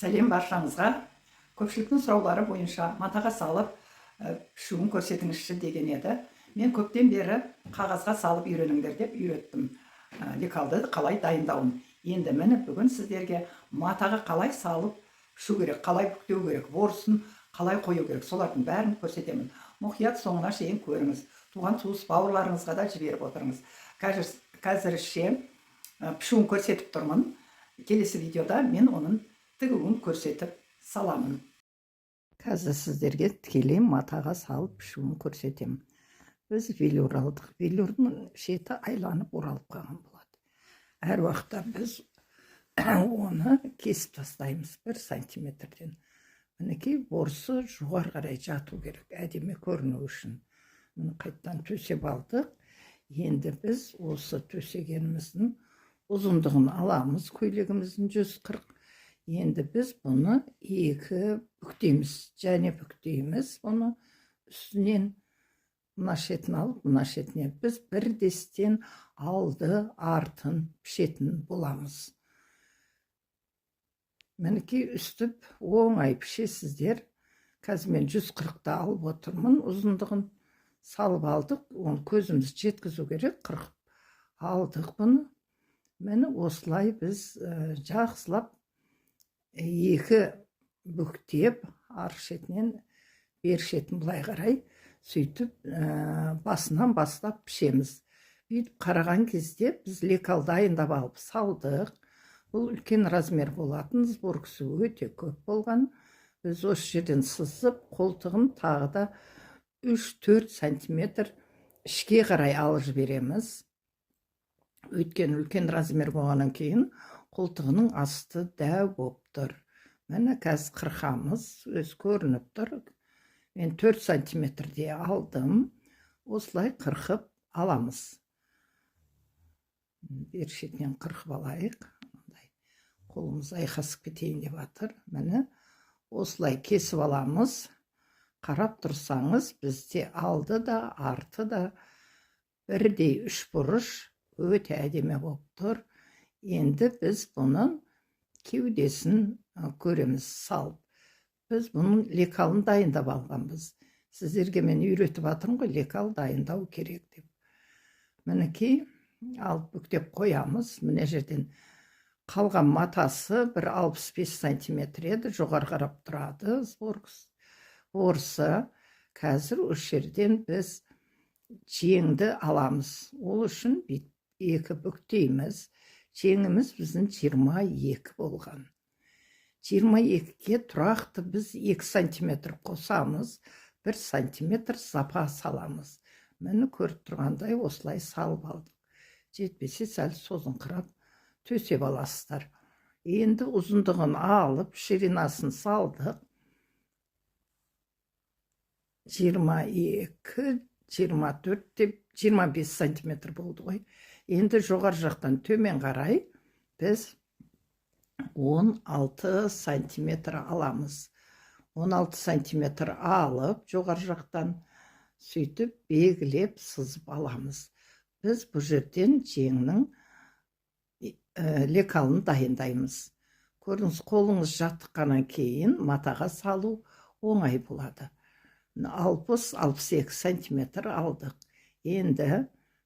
Сәлем баршаңызға! Көпшіліктің сұраулары бойынша матаға салып пішуін көрсетіңізші деген еді. Мен көптен бері қағазға салып үйреніңдер деп үйреттім лекалды қалай дайындауын. Енді, міне, бүгін сіздерге матаға қалай салып пішу керек, қалай бүктеу керек, ворсын қалай қою керек, солардың бәрін көрсетемін. Мұқият соңына шейін көріңіз, туған туыс бауырларыңызға да жіберіп отырыңыз. Қазірше пішуін көрсетіп тұрмын. Келесі видеода мен оның тігуін көрсетіп саламын. Қазір сіздерге тікелей матаға салып пішуін көрсетемін. Біз велюр алдық. Велюрдің шеті айланып оралып қалған болады. Әр уақытта біз оны кесіп тастаймыз 1 сантиметрден. Мінекей, борсы жоғары қарай жату керек, әдемі көріну үшін. Міне, қайттан төсеп алдық. Енді біз осы төсегеніміздің ұзындығын аламыз, көйлегіміздің 140. Енді біз бұны екі бүктейміз және бүктейміз бұны үстінен, мына шетін алып, мына шетіне. Біз бірдестен алды артын пішетін боламыз. Мінекей, үстіп оңай пішесіздер. Қазір мен 140-та алып отырмын ұзындығын. Салып алдық, оны көзіміз жеткізу керек. Қырқып алдық бұны. Міне, осылай біз жақсылап екі бүктеп, ар шетінен, бер шетін былай қарай, сөйтіп басынан бастап пішеміз. Бүйтіп қараған кезде біз лекал дайындап алып салдық. Бұл үлкен размер болатын, сборкасы өте көп болған. Біз осы жерден сызып, қолтығын тағы да 3-4 сантиметр ішке қарай алып жібереміз, өйткені үлкен размер болғаннан кейін қолтығының асты дәу болып тұр. Міне, қазір қырқамыз, өзі көрініп тұр. Мен 4 сантиметрде алдым. Осылай қырқып аламыз. Бер шетінен қырқып алайық. Мындай қолымыз айқасып кетейін деп жатыр. Міне, осылай кесіп аламыз. Қарап тұрсаңыз, бізде алды да, арты да бірдей үшбұрыш, өте әдемі болып тұр. Енді біз бұның кеудесін көреміз салып. Біз бұның лекалын дайындап алғанбыз. Сіздерге мен үйретіп жатырмын ғой, лекал дайындау керек деп. Мінекей, алып бүктеп қоямыз. Мына жерден қалған матасы бір 65 сантиметр еді, жоғары қарап тұрады ворсы. Қазір осы жерден біз жеңді аламыз. Ол үшін бүйтіп екі бүктейміз. Жеңіміз біздің 22 болған. 22-ге тұрақты біз 2 сантиметр қосамыз, 1 сантиметр запас аламыз. Міне, көріп тұрғандай, осылай салып алдық. Жетпесе, сәл созыңқырап төсеп аласыздар. Енді ұзындығын алып, ширинасын салдық. 22, 24 деп, 25 сантиметр болды ғой. Енді жоғары жақтан төмен қарай біз 16 сантиметр аламыз. 16 сантиметр алып, жоғары жақтан сөйтіп белгілеп сызып аламыз. Біз бұл жерден жеңнің лекалын дайындаймыз. Көрдіңіз, қолыңыз жаттыққаннан кейін матаға салу оңай болады. 60-62 сантиметр алдық. Енді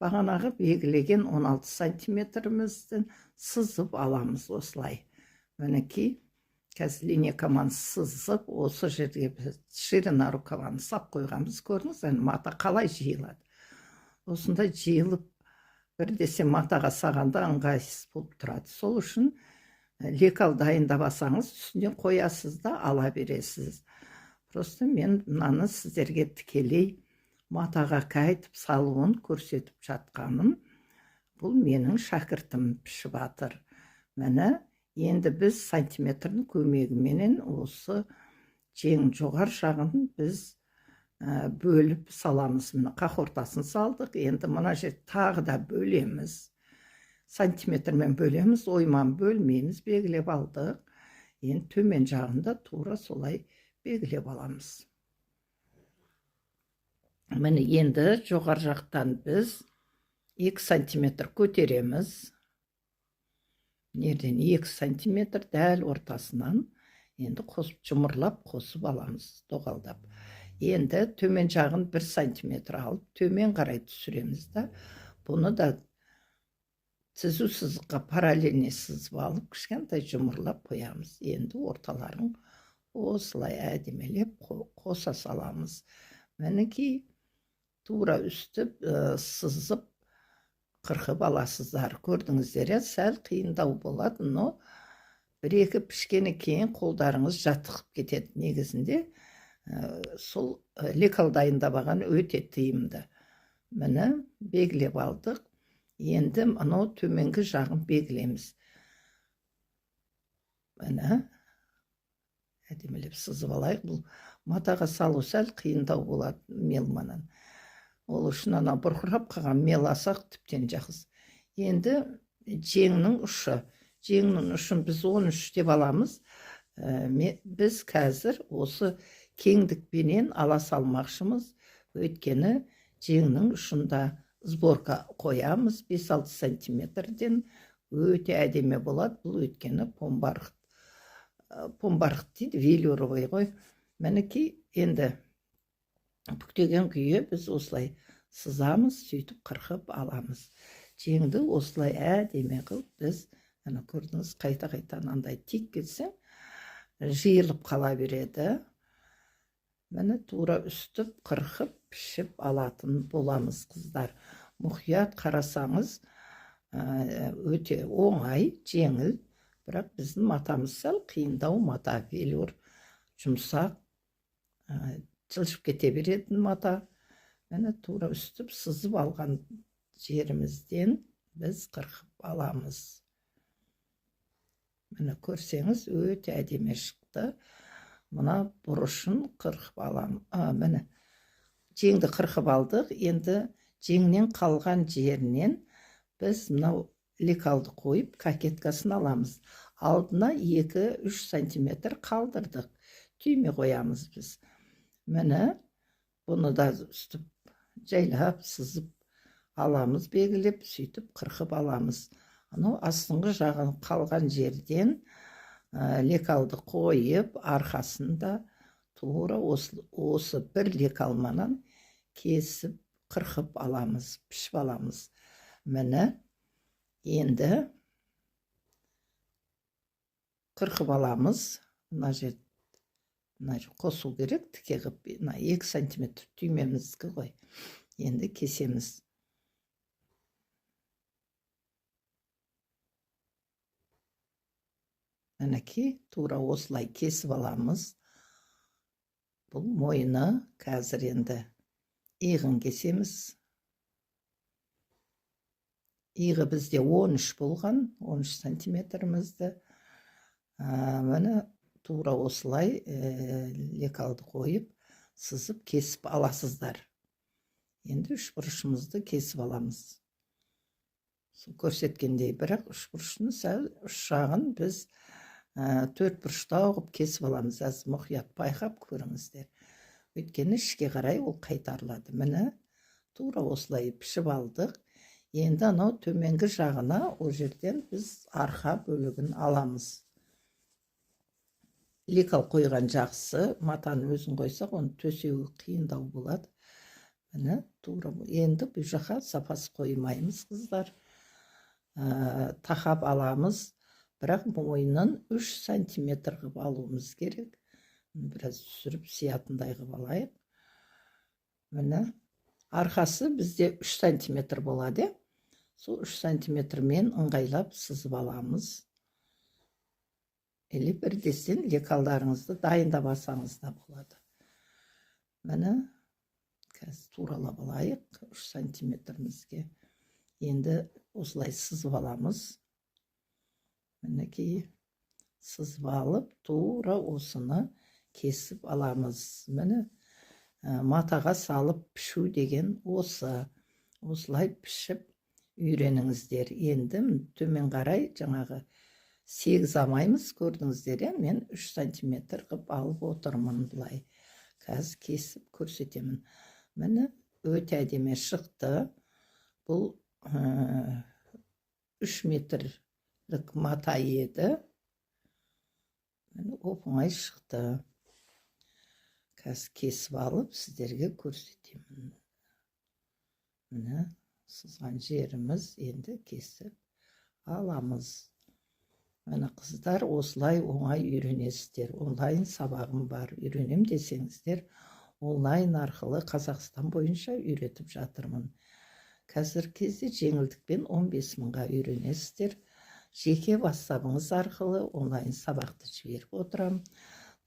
бағанағы белгілеген 16 сантиметрімізден сызып аламыз осылай. Мінекей, қазір линейкамен сызып, осы жерге біз ширина рукаваны сап қойғанбыз. Көрдіңіз, әне, мата қалай жиылады. Осындай жиылып, бір десе, матаға сағанда ыңғайсыз болып тұрады. Сол үшін лекал дайындап алсаңыз, үстіне қоясыз да, ала бересіз. Просто мен мынаны сіздерге тікелей матаға қайтып салуын көрсетіп жатқаным. Бұл менің шәкіртім пішіп жатыр. Міне, енді біз сантиметрдің көмегіменен осы жең жоғары жағын біз бөліп саламыз. Міне, қақ ортасын салдық. Енді мына жер тағы да бөлеміз, сантиметрмен бөлеміз, ойман бөлмейміз. Белгілеп алдық. Енді төмен жағында тура солай белгілеп аламыз. Міне, енді жоғары жақтан біз 2 сантиметр көтереміз. Нерден 2 сантиметр, дәл ортасынан. Енді қосып, жұмырлап қосып аламыз, доғалдап. Енді төмен жағын 1 сантиметр алып, төмен қарай түсіреміз да, бұны да түзу сызыққа параллельно сызып алып, кішкентай жұмырлап қоямыз. Енді орталарын осылай әдемелеп қоса саламыз. Мінекей, тура үстіп сызып қырқып аласыздар. Көрдіңіздер, иә, сәл қиындау болады, но бір-екі пішкеннен кейін қолдарыңыз жаттығып кетеді. Негізінде сол лекал дайындап алған өте тиімді. Міне, белгілеп алдық. Енді мынау төменгі жағын белгілейміз. Міне, әдемілеп сызып алайық. Бұл матаға салу сәл қиындау болады мелманан. Ол үшін ана бұрқырап қалған мел алсақ, тіптен жақсы. Енді жеңнің ұшы. Жеңнің ұшын біз 13 деп аламыз. Біз қазір осы кеңдікпенен ала салмақшымыз. Өйткені жеңнің ұшында сборка қоямыз 5-6 сантиметрден, өте әдемі болады. Бұл өйткені помбарқыт, помбарқыт дейді, велюровый ғой. Мінекей, енді бүктеген күйі біз осылай сызамыз, сөйтіп қырқып аламыз. Жеңді осылай әдемі қылып біз, ана көрдіңіз, қайта-қайта мынандай тиіп кетсең, жиырылып қала береді. Міне, тура үстіп қырқып пішіп алатын боламыз, қыздар. Мұқият қарасаңыз, өте оңай, жеңіл, бірақ біздің матамыз сәл қиындау мата, велюр, жұмсақ, жылжып кете беретін мата. Міне, тура үстіп сызып алған жерімізден біз қырқып аламыз. Міне, көрсеңіз, өте әдемі шықты. Мына бұрышын қырқып аламын. Міне, жеңді қырқып алдық. Енді жеңнен қалған жерінен біз мынау лекалды қойып, кокеткасын аламыз. Алдына 2-3 сантиметр қалдырдық. Түйме қоямыз біз. Міне, бұны да үстіп жайлап сызып аламыз, белгілеп, сөйтіп қырқып аламыз. Анау астыңғы жағын қалған жерден лекалды қойып, арқасында тура осы бір лекалманан кесіп қырқып аламыз, пішіп аламыз. Міне, енді қырқып аламыз. Мына жер, мына жер қосу керек, тіке қылып, мына 2 сантиметр түймеміздікі ғой. Енді кесеміз. Мінекей, тура осылай кесіп аламыз. Бұл мойны. Қазір енді иығын кесеміз. Иығы бізде 13 болған, 13 сантиметрімізді. Міне, тура осылай лекалды қойып, сызып кесіп аласыздар. Енді үш бұрышымызды кесіп аламыз. Сол көрсеткендей, бірақ үш бұрыштың сәл ұш жағын біз төрт бұрыштау қылып кесіп аламыз. Аз мұқият байқап көріңіздер. Өйткені ішке қарай ол қайтарылады. Міне, тура осылай пішіп алдық. Енді анау төменгі жағына, ол жерден біз арқа бөлігін аламыз. Лекал қойған жақсы, матаны өзін қойсақ, оны төсеуі қиындау болады. Міне, тура енді бұл жаққа запас қоймаймыз, қыздар. Тақап аламыз, бірақ мойнын 3 сантиметр қылып алуымыз керек. Біраз түсіріп сиятындай қылып алайық. Міне, арқасы бізде 3 сантиметр болады. Сол 3 сантиметрмен ыңғайлап сызып аламыз. Или бірдесен лекалдарыңызды дайындап алсаңыз да болады. Міне, қазір туралап алайық 3 сантиметрімізге. Енді осылай сызып аламыз. Мінекей, сызып алып, тура осыны кесіп аламыз. Міне, матаға салып пішу деген осы. Осылай пішіп үйреніңіздер. Енді төмен қарай жаңағы 8 алмаймыз, көрдіңіздер, иә? Мен 3 сантиметр қылып алып отырмын былай. Қазір кесіп көрсетемін. Міне, өте әдемі шықты. Бұл 3 метрлік мата еді. Міне, оп оңай шықты. Қазір кесіп алып, сіздерге көрсетемін. Міне, сызған жеріміз, енді кесіп аламыз. Міне, қыздар, осылай оңай үйренесіздер. Онлайн сабағым бар. Үйренем десеңіздер, онлайн арқылы Қазақстан бойынша үйретіп жатырмын. Қазіргі кезде жеңілдікпен 15 мыңға үйренесіздер. Жеке ватсабыңыз арқылы онлайн сабақты жіберіп отырамын.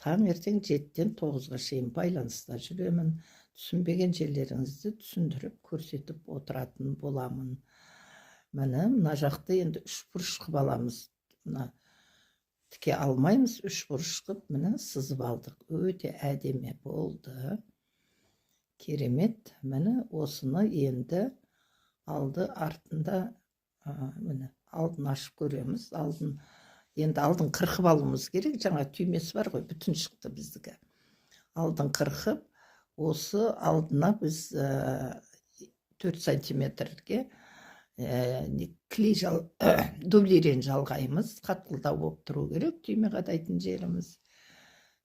Таңертең 7-ден 9-ға шейін байланыста жүремін. Түсінбеген жерлеріңізді түсіндіріп, көрсетіп отыратын боламын. Міне, мына жақты енді үш бұрыш қылып аламыз. Мына тіке алмаймыз, үш бұрыш қылып, міне, сызып алдық. Өте әдемі болды, керемет. Міне, осыны енді алды артында, міне, алдын ашып көреміз. Алдын енді, алдын қырқып алуымыз керек. Жаңа түймесі бар ғой, бүтін шықты біздікі. Алдын қырқып, осы алдына біз 4 сантиметрге клей жал, дублерин жалғаймыз. Қатқылдау болып тұру керек түйме қадайтын жеріміз.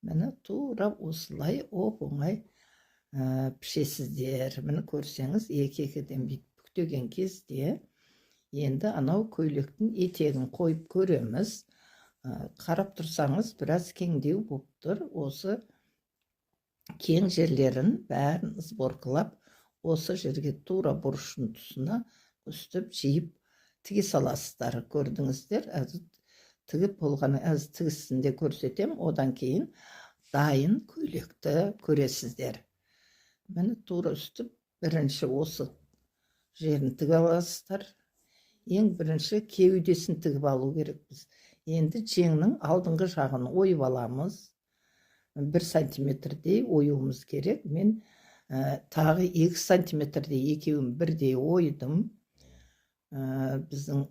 Міне, тура осылай оп оңай пішесіздер. Міне, көрсеңіз, екі екіден бүйтіп бүктеген кезде, енді анау көйлектің етегін қойып көреміз. Қарап тұрсаңыз, біраз кеңдеу болып тұр. Осы кең жерлерін бәрін сборкалап, осы жерге, тура бұрыштың тұсына өстіп жиып тіге саласыздар. Көрдіңіздер, әзір тігіп болған, әзір тігісін де көрсетемін. Одан кейін дайын көйлекті көресіздер. Міне, тура өстіп бірінші осы жерін тігіп аласыздар. Ең бірінші кеудесін тігіп алу керекпіз. Енді жеңнің алдыңғы жағын ойып аламыз. 1 сантиметрдей оюымыз керек. Мен тағы 2 сантиметрдей, екеуін бірдей ойдым. Біздің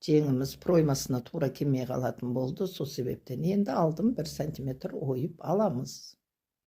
жеңіміз проймасына тура келмей қалатын болды. Сол себептен енді алдым 1 сантиметр ойып аламыз.